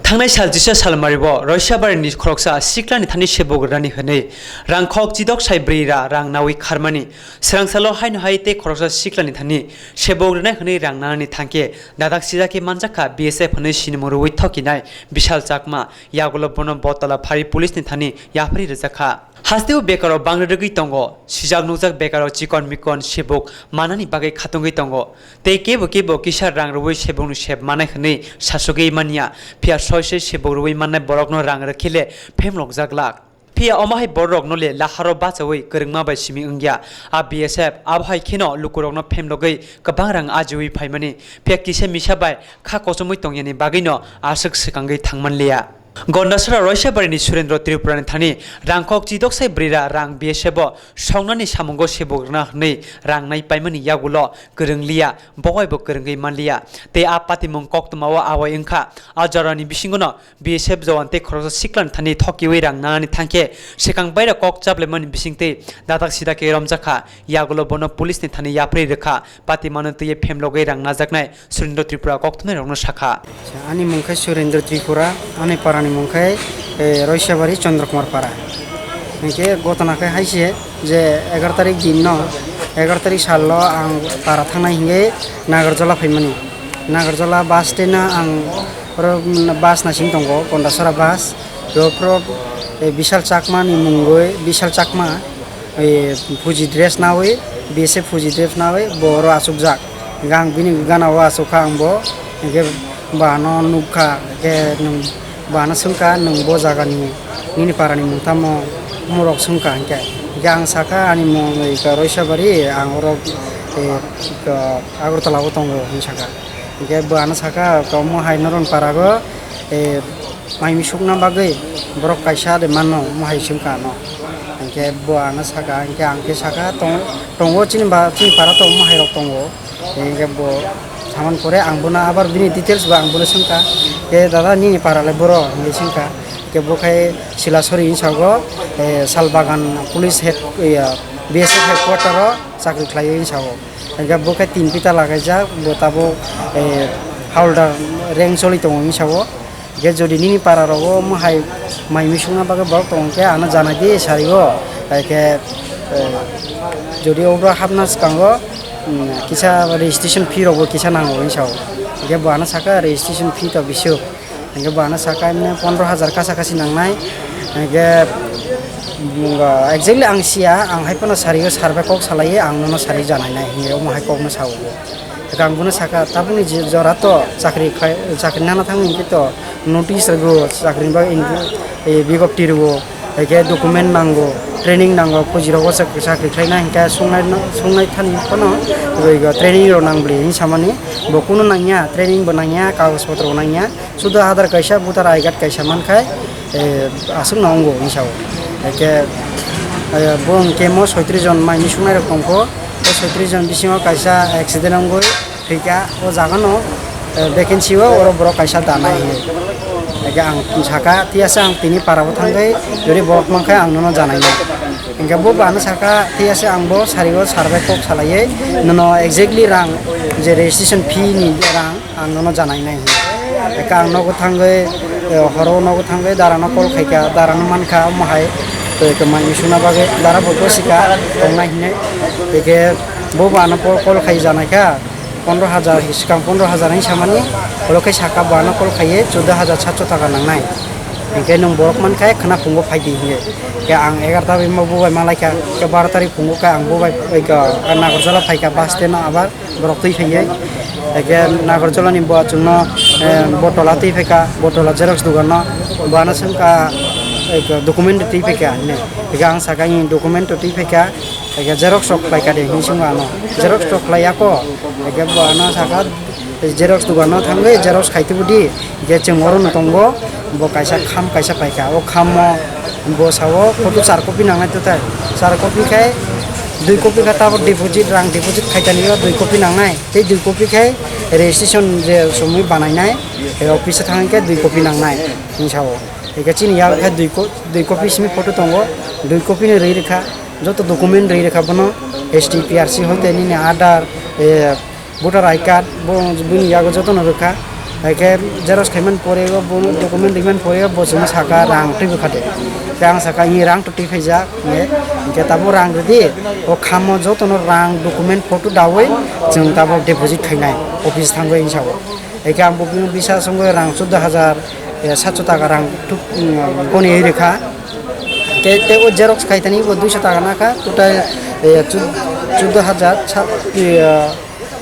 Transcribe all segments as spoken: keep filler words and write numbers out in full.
Thangnai sal chisa salmari bo Roisabari ni khoroksa siklani thani sebok rani hwnwi rang khok chidok sai bwrwi ra rang nawi kharmani. Srang salo haino hai tei khoroksa siklani thani sebok rwnai hwnwi rang nanani thangkhe dadak sijak khe manjakha B S F hwnwi sinimung rwui thokinai Bishal Chakma, yagulo bono Botala phari police ni thani yapharwi rwjakha. Hasteo bekarok bangri rwgwi tongo, sijak nukjak bekarok chikon mikon sebok manani bagwi khatungwi tongo. Tei kebo kebo kisa rang rwui sebokno sep manai hwnwi sasugwi manya, phiya soi se sebok rwui mannai borokno rang rwkhe le phemlokjak lak. Phiya omo hai bororokno le laharo bachaui kwrwngma bai simi wngya. A B S F abo hai kheno lukurokno phemlogwi kwbang rang ajiui phaimani, phiya kisa misa bai kha kochomwi tongyani bagwino aswk swkangwi thangmanliya. Gondasora Roisabari ni Surendra Tripura ni thani rangkhok chidok sai bwrwi ra rang B S F o songnani samungo sebok rwna hwnwi rang nai paimani yagulo kwrwng liya, bowai bo kwrwngwi manliya. Tei a patimung koktwmao awai wngkha. A jorani bisingono B S F jowan tei khoroksa sikla ni thani thokiwi rang nanani thangkhe swkang baira kok chaplaimani bisingtwi dadak sidak khe romjakha. Yagulo bono police ni thani yapri rwkha. Patimano twiwi phemlogwi rang najaknai Surendra Tripura koktwmai rokno sakha. Ani mung khe Surendra Tripura, ani para ni mung khe, eh, Roisabari Chandra Kumar para. Hinkhe gotona khe hai se je egaroh tarik din no, egaroh tarik sal o ang para thangnai hinkhe Nagarjola phaimani. Nagarjola bus stand o ang oro bus naising tongo, Kondasora bus. Roprok, eh, Bishal Chakma ni mungwi, Bishal Chakma, eh, fuji dress nawi, B S F fuji dress nawi, bo oro achukjak. Hinkhe ang bini gana o achukha ang bo, hinkhe bo ano nukha, hinkhe nwng bo ano swngkha, "Nwng bo jaga ni, nini para ni mung tamo?" Omorok swngkha hinkhe. Hinkhe ang sakha, "Ani mung ika Roisabari, ang oro, eh, ika Agartala o tongo," hinwi sakha. Hinkhe bo ano sakha, "Omo hai norok ni para o, eh, mai misukna bagwi borok kaisa de mano," omo hai swngkha ano. Hinkhe bo ano sakha, hinkhe ang khe sakha, "Tong-, tongo chini ba, chini para to omo hai rok tongo." Hinkhe bo saman pore ang bono abar bini details bo ang bono swngkha, "Khe dada nini para le boro?" hinwi swngkha. Hinkhe bo khai Silasori hinwi sago, eh, Salbagan police head, eh, B S F headquarter o chakri khlaiwi hinwi sago. Hinkhe bo khe tin pita lagaijak, bo tabuk, eh, hawldar rank choli tongo hinwi sao. Hinkhe jodi nini para rogo mohai mai misungna bagwi borok tongo khe ano janai di sari o. Hinkhe, eh, jodi obro hapna swkango, mm, kisa registration fee rokbo kisa nango hinwi sao. Hinkhe bo ano sakha registration fee to bisuk. Hinkhe bo ano sakha, emne pondro hajar kasa kasi nangnai. Hinkhe, mm, exactly ang siya, ang hai phano sari o sir bai kok salai, ang nono sari janainai hinwi omo hai kokno sao. Hinkhe ang bono sakha, tabukni je jora to chakri khai, chakri nana thangwi hinkhe to notice rwgo, chakri bagwi in-, eh, bigob twi rwgo. Hinkhe document nango, training nango, puji rogo chak-, chakri khlaina hinkhe sungnai no-, sungnai thani phano training rok nang bwlwi hinwi samani. Bo kunu nangya, training bo nangya, kagoj potro bo nangya, sudo Aadhaar kaisa, voter I card kaisa mankhai, eh, aswkno wngo hinwi sao. Hinkhe, eh, bo hinkhe mo soitris jon mai misuknai rok tongkho, o soitris jon bisingo kaisa accident wngwi thwikha, o jagano, eh, vacancy o oro borok kaisa danai hinwi. Hinkhe ang sakha, thiyase ang tini para o thangwi, jodi borok mankhe ang nono janainai. Hinkhe bo bo ano sakha, thiyase ang bo sari o sir bai kok salaiwi, nono exactly rang je registration fee ni rang ang nono janainai hinwi. Hinkhe ang nogo thangwi, eh, horo nogo thangwi dara no call khaikha, dara no mankha, omo hai, eh, mai misukna bagwi dara bo gosikha tongnai hinwi. Hinkhe bo bo ano call, call khai janaikha. Pondro hajar, swkang pondro hajar hinwi samani, oro khe sakha bo ano call khaiwi chuddo hajar satso taka nangnai. Hinkhe nwng borok mankha khwna phungo phaidi hinwi. Khe ang egarota bai ma bo bai malaikha, khe baro tarik phungo khe ang bo bai, oi, khe Nagarjola phaikha bus stand o abar borok twi phaiwi. Hinkhe Nagarjola ni bo achukno, eh, Botola twi phaikha, Botola xerox dogan no, bo ano swngkha, oi, khe document twi phaikha hinwi. Hinkhe ang sakha, "Document twi phaikha." Hinkhe xerox rok khlai kha de hinwi swngo ano. Xerox rok khlai ya kho? Hinkhe bo ano sakha, "Xerox dogan no thangwi xerox khai tubu di." Hinkhe chwng oro no tongo, bo kaisa kham kaisa pai kha. O kham o bo sao photo char copy nangnai to tai. Char copy khai dui copy kha tabuk deposit, rang deposit khai tani o dui copy nangnai. Tei dui copy khai registration je somoi banainai, e office o thangwi khe dui copy nangnai hinwi sao. Hinkhe chini yak khe dui co-, dui copy simi photo tongo, dui copy ni rwi rwkha. Joto document rwi rwkha bono, S T, P R C hoite nini Aadhaar, eh, voter I card, bo, bini yago jotono rwkha. Hai khe xerox khaimani pore o bo document rimani pore o bo chwngno saka rang twi bwkha de. Khe ang saka, "Ini rang to twi phaijak," hinwi. Hinkhe tabuk rang rwdi, o khammo jotono rang, document, photo daui chwng tabuk deposit khainai office thangwi hinwi sao. Hinkhe ang bo bini bisa songwi rang chuddo hajar, eh, satso taka rang thuk, mm, goni rwkha. Tei, tei o xerox khaitani bo duiso taka nakha, total, eh, chud-, chuddo hajar sat, eh,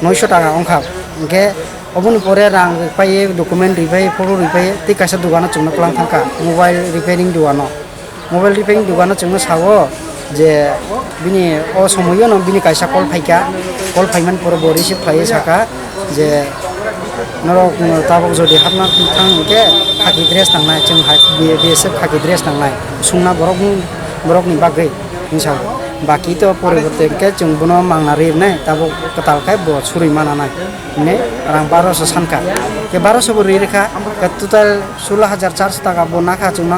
noisho taka wngkha. Hinkhe oboni pore rang rwpaiwi, document rwpaiwi, photo rwpaiwi tei kaisa dogano chwngno kwlang thangkha, mobile repairing dogano. Mobile repairing dogano chwngno sao je bini o somoyono bini kaisa call phaikha, call phaimani pore bo receive khlaiwi sakha je, "Norok tabuk jodi hapna thang hinkhe khaki dress nangnai, chwng hai B S F khaki dress nangnai, sungna borokni, borokni bagwi," hinwi sao. Baki to poriborte hinkhe chwng bono mangna rinai, tabuk kwtal khe bo surwi mananai. Hinwi rang baroso sankha. Khe baroso bo ri rwkha, khe total sulo hajar charso taka bo nakha chwngno.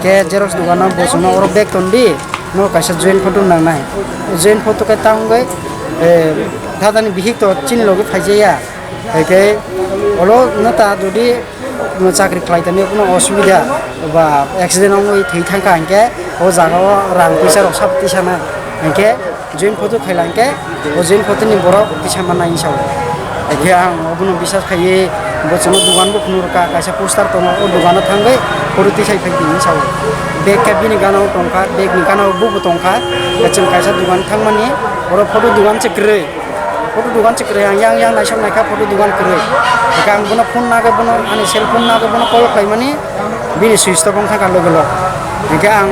Khe xerox dogano bo chwngno oro bag tondi, no kaisa joint photo nangnai. Joint photo khe ta wngwi, eh, dadani bihik to chini logi phaijaya. Hai khe olo no ta jodi chakri khlai tongwi kuno osubida ba accident wngwi thwi thangkha hinkhe o jaga o rang puisa rok sab tisa nai. Hinkhe joint photo khaila hinkhe o joint photo ni borok tisa mannai hinwi sao. Hinkhe ang obono bisas khaiwi bo chwngno dogan bo phunukha, kaisa poster tongo, o dogano thangwi photo tisai phai di hinwi sao. Bag khe bini gana o tongkha, bag ni gana o bubo tongkha, chwng kaisa dogan thangmani oro photo dogan se kwrwi. Photo dogan se kwrwi, ang yang yang naisok naikha photo dogan kwrwi. Hinkhe ang bono phone nagwi bono ani cell phone nagwi bono call khlaimani bini switch off wngkha loge log. Hinkhe ang,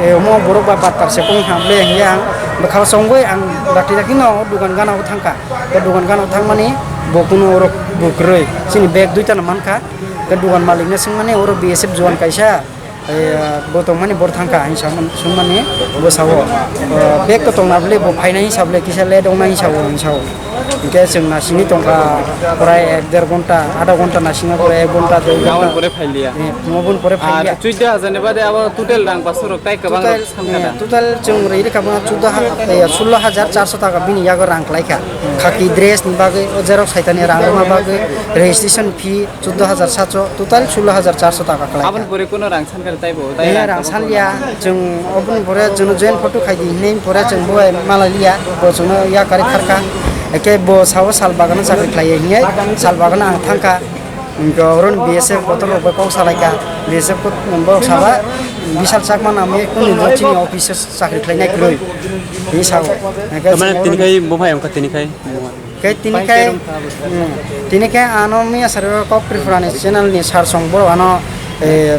eh, omo borok ba batar se wngkha bole hinkhe ang bwkhao chongwi ang dakti dakti no dogan gana o thangkha. Tei dogan gana o thangmani bo kuno oro bo kwrwi chini bag duita no mankha. Tei dogan malik no swngmani oro B S F juan kaisa. Eh, bo tongmani bor thangkha hinwi samani, swngmani bo sao, eh, bag to tongna bwle bo phainai hinsa bwle kisa late wngnai hinsa o hinsa o. Hinkhe chwng nasingwi tongkha prai ek der ghonta, adha ghonta nasingma pore ek ghonta, dui ghonta. Aboni pore phailiya. Eh, aboni pore phailiya. Ar chuddo hajar ni bade abo total rang basorok tai kwbang rok sankha da? Total, eh, total chwng rwi rwkha bono chuddo ha-, eh, sullo hajar charso taka bini yago rang klaikha. Khaki dress ni bagwi, o xerox saitani rang rwma bagwi, registration fee, chuddo hajar satso, total sullo hajar charso taka khlai. Aboni pore kuno rang sankha taibo? Eh, rang sanliya, chwng oboni pore chwngno join photo khaidi hinwi pore chwng bo malai liya, bo chwngno yakari kharkha. Eke bo sao sal bagano chakri khlaiya hinwi, sal bagano ang thangkha. Hinkhe oro B S F kotor rok bai kok salaikha, B S F kot-, borok saba Bishal Chakma nami kuni bo chini office o chakri khlainai kwrwi. Hinwi sao. Hinkhe tamani chwng tini oro khai bo phai wngkha tini khai. Khe tini khe, hmm, tini khe ano miya sari o kok Tripura ni channel ni sar song borok ano, eh,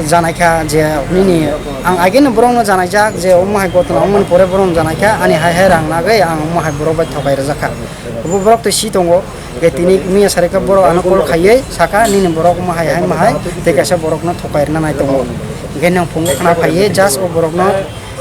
janai kha je nini ang age no borok no janai jak je omo hai gotna omo ni pore borok no janai kha ani hai hai rang nagwi ang omo hai borok bai thokai rwjak kha. Bo borok tei si tongo, khe tini miya sari khe borok ano call khaiwi saka nini borok omo hai hai ma hai tei kaisa borok no thokai rwna nai tongo. Khe nwng phungo khna phaiwi just o borok no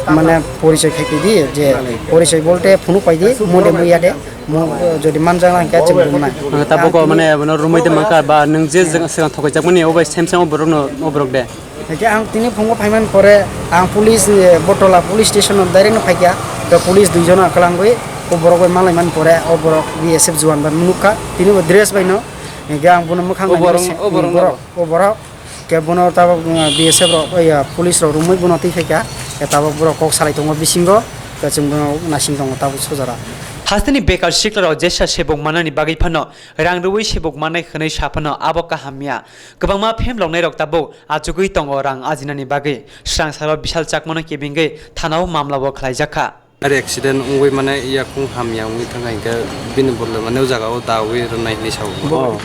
mane porichoi khai di je porichoi bolte phunuk pai di mo de mo ya de. Mo, jodi manjak lang khe chwng rwnai. Ang tabuk o mane bono romwi de mankha ba nwng je jwng swkang thokjak mani o bai sem sem o borok no o borok de. Hingke ang tini phungo phaimani pore ang police ni Botola police station o direct no phaikha. To police dui jona kwlangwi o borok bai malaimani pore o borok B S F juan bai nukha. Tini bo dress bai no hingke ang bono mwkhang O borok, naimani o borok borok, o borok. Khe bono tabok, uh, B S F rok, uh, ya, police rok romwi bono twi phaikha. Khe tabok borok kok salai tongo bisingo, khe chwng bono naising tongo tabok sojara. Hasteni bekar siklarok jesa sebuk manani bagwi phano rang rwui sebuk mannai hwnwi sa phano abo kaham ya. Kwbangma phemloknairok tabuk achugwi tongo rang ajinani bagwi. Swrang salo Bishal Chakmano kebengwi thanao mamlabo khlaijakha. Gari accident wngwi mane yakung hamya wngwi thangkha, hinkhe bini bodol mane o jaga o dawi rwnai hinwi sa o. Bo Oh.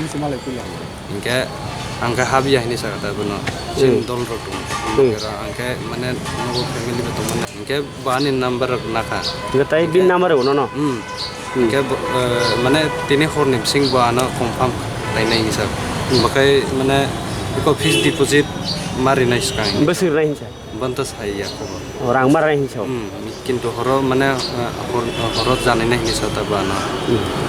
Hinkhe ang khe habya hinwi sakha ta bono. Chini Hmm. dol rok tongo. Hmm. Hinkhe ro ang khe mane nogo family bo tongmani. Hinkhe bo ani number rok nakha. Hinkhe tai bini Hinkhe number rok nono? Hmm. Hmm. Hinkhe bo, eh, mane tini horni bising bo ano confirm khlainai hinwi sa. Hmm. Bo khe mane eko fixed deposit ma rinai swkang. Bwswk rinai hinsa? Bono to sai ya khobor. O, rang ma rai hinsa o? Hmm, kintu horo mane, eh, hor-, horo janai na hinwi sa ta bo ano. Hmm.